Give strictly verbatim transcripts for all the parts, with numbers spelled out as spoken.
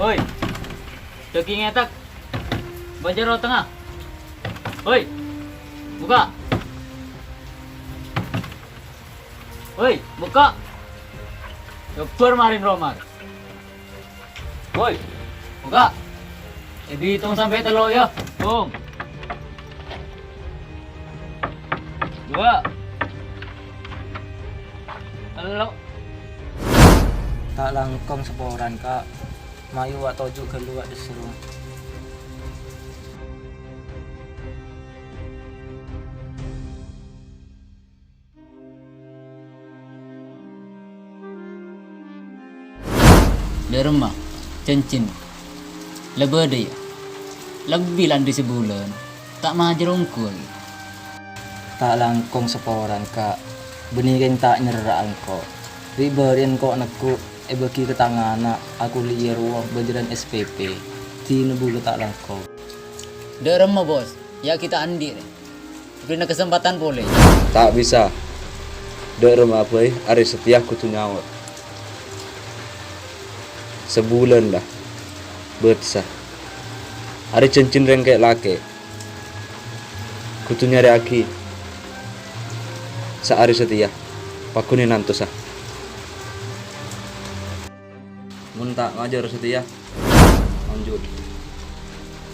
Hoi, dhâging ètak. Bâjâr otangnga. Hoi, bukka'. Hoi, bukka'. Jhubâr marèn romar. Woi, bukka'. Èbitong sampè' tello', yâ. Tong. Duwâ'. Tello'. Ta' langkong saporana, Ka'. Mayu wa' toju' ghâllu wa' dessèr. Dâremma, cincin, la bâdâ, yâ? Lebbi la andi' sabulân, ta' majâr ongghu, yâ? Ta' langkong saporana, Ka'. Bânnè rèng ta' nyerra'a engko'. Ri'-bâri'ân engko' neggu' èbâgi ka tang ana' akuliyâ rowa bâjârân S P P. Dina bulâ ta' langkong. Dâremma, Bos? Yâ, ghi' ta' andi', rè. Bherri'na kasempadhân polè. Ta' bisa. Dâremma bhâi arè satèya kodhu nyaot. Sabulân la bâtessa. Arè jhânjhina rèng kè'-lakè'. Kodhu nyarè'aghi saarè satèya. Paghun è nantosa. Mon ta' majâr satèya, lanjut.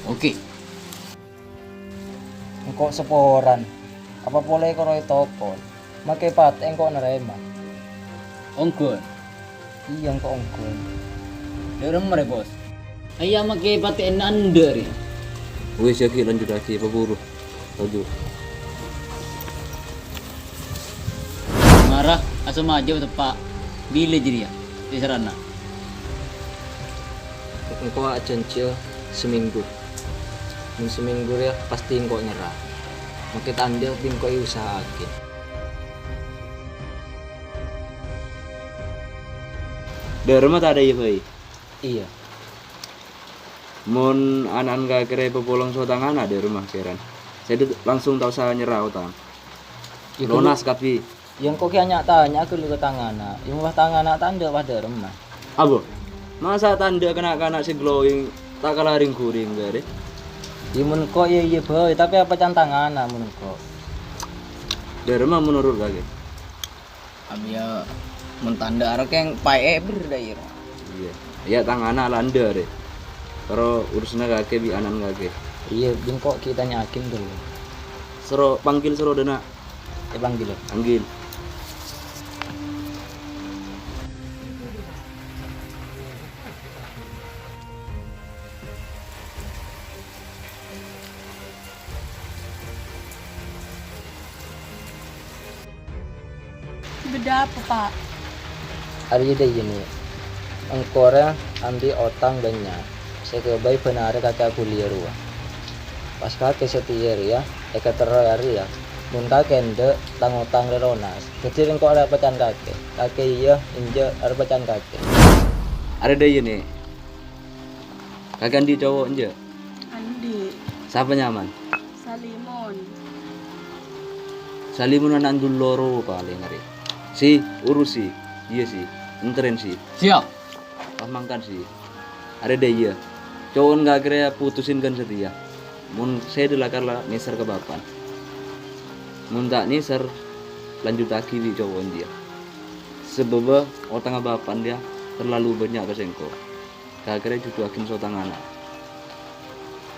Oke. Engko' saporana. Apa polè koro ètokol? Makè patè engko' narèma. Ongghu. Iyâ, engko' ongghu. Dâremma rè, Bos? Iyâ, makè patè ènna' endâ' rè. Wis, yâ, ghi' lanjuttaghi, paburu. Lanjut. Mara, asomajâ teppa'. Bilâ jârèya, sè sarana? Engko' ajhânjhiyâ samènggu. Mon samènggu rèya pastè engko' nyerra. Makè tandhâ bi' engko' èusaha'aghi. Dâremma ta' dâ' iyâ bhâi? Iyâ. Mon ana'na kakè rè papolong sotangana dâremma kèran. Sèdhâ langsung ta' osa nyerra otang. Iyâ, lonas kabbhi. Yâ, engko' ghi' nya'-tanya'a ghâllu ka tang ana'. Yâ, mon pas tang ana' tandhâ pas dâremma. Abo, masa tandhâ kana'-kana' sè glowing ta' kala rèng-ghurèng, gharè? Yâ, mon engko' yâ iyâ bhâi, tapè apa can tang ana' mon engko'? Dâremma menurut kakè? Abiyâ, mon tandhâ arokèng paè bher dâ' iyâ. Iyâ. Iyâ, tang ana' la endâ' rè. Karo urusanna kakè bi' ana'na kakè. Iyâ, bi' engko' ghi' tanya'aghi ghâllu. Soro, panggil soro dâ' na'. Èpanggil. Panggil. Bâdâ apa, Pa'? Arèya dâ' iyâ, Nè'. Engko' rèya andi' otang bânnya', sè èkabây bân arè kakè akuliyâ rowa. Pas kakè satèya rèya èkaterro arèya, mon kakè endâ', tang otang rèya lonas. Dhâddhi engko' arèya pècan kakè. Kakè iyâ, enjâ', arèya pècan kakè. Arèya dâ' iyâ, Nè'. Kakè andi' cowo' enjâ'? Andi'. Sapa nyamana? Salimon. Salimon ana' Nduloro palèng arè. Si, urus si. Iyâ si. Enterrèn si. Siap. Pas mangkan si. Arèya dâ' iyâ. Cowo'na kakè rèya putusin kan satèya. Mon sèdhâ la kala nèser ka bapa'na. Mon ta' nèser, lanjuttaghi bi' cowo'na jiyâ. Sabâbbhâ otangnga bapa'na jiyâ terlalu bânnya' ka sèngko'. Kakè rèya juduwaghin sotangana.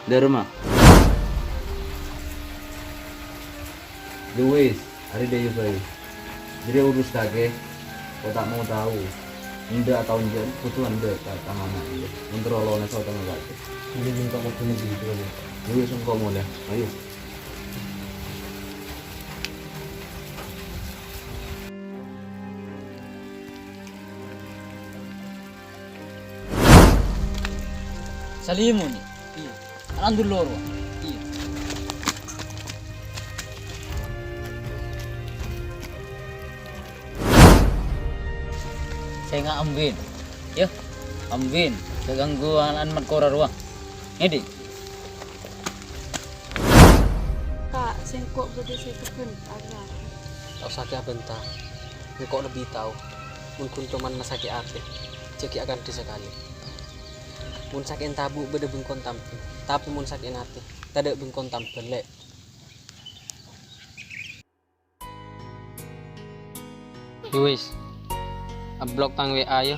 Dâremma. Yâ wis, arèya dâ' iyâ bhâi. Jârèya urus kakè, ko' ta' mau tao. Endâ' atau enjâ', kodhu endâ' ka tang ana' iyâ. Mon terro lonas otangnga kakè. Iyâ, engko' kodhu nèng gitu, Bang. Yâ wis, engko' molè. Ayo. Salimon, iyâ. Ana' Nduloro, iyâ. Sènga' ambin, yâ. Ambin, sè ganggu ana'na Mat Kora rowa. Ngèdhing? Ka', sèngko' bâdâ sè pegghun, arra. Ta' osa kè abânta. Engko' lebbi tao. Mon ghun coma masakè' atè, jâ' ghi' akandhi sakalè. Mon sakè'na tabu' bâdâ bengkona tambhâl, tapè mon sakè'na atè, tadâ' bengkona tambhâl, Lè'. Ya wis, ablok tang W A, ya.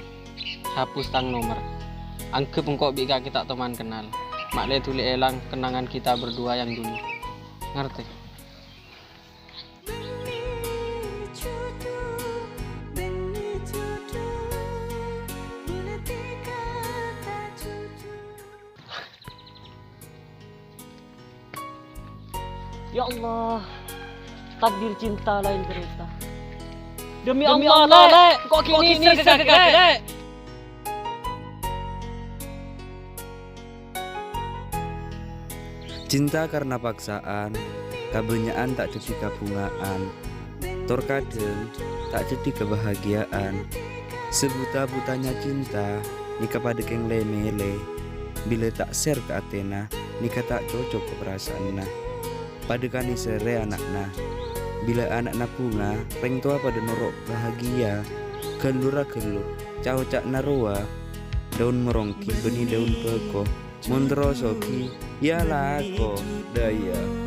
Hapus tang nomer. Anggep engko' bi' kakè ta' toman kennal. Ma' lè dhuli èlang kenangan kita berdua yang dulu. Ngartè? Ya Allah, takdir cinta lain cerita. Demi Allah, Lè', kok gini sih, Lè'? Cinta karena paksaan, kabânnya'an ta' dhâddhi kabhunga'an, tor kadhâng ta' dhâddhi kabahagiya'an. Sabuta-butanya cinta nèka padâ kèng lè-mèlè. Bilâ ta' sèr ka atèna, nèka ta' cocok ka parasaanna. Padâ kanèserrè ana'na. Bilâ ana'na bhunga, rèng towa padâ noro' bahagia. Ghâllu ra ghâllu, ca'-oca'na rowa. Daun meronggi bânnè daun bhâko. Mon terro soghi, ya lako, dâ' iyâ.